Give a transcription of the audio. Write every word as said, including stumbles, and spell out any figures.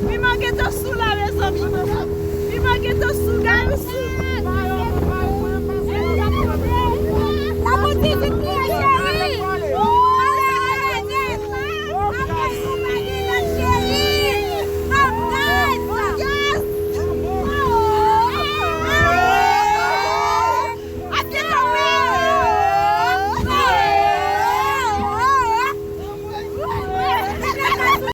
Piman gentan sou la, mezanmi. Piman gentan sou, guys. La bouti di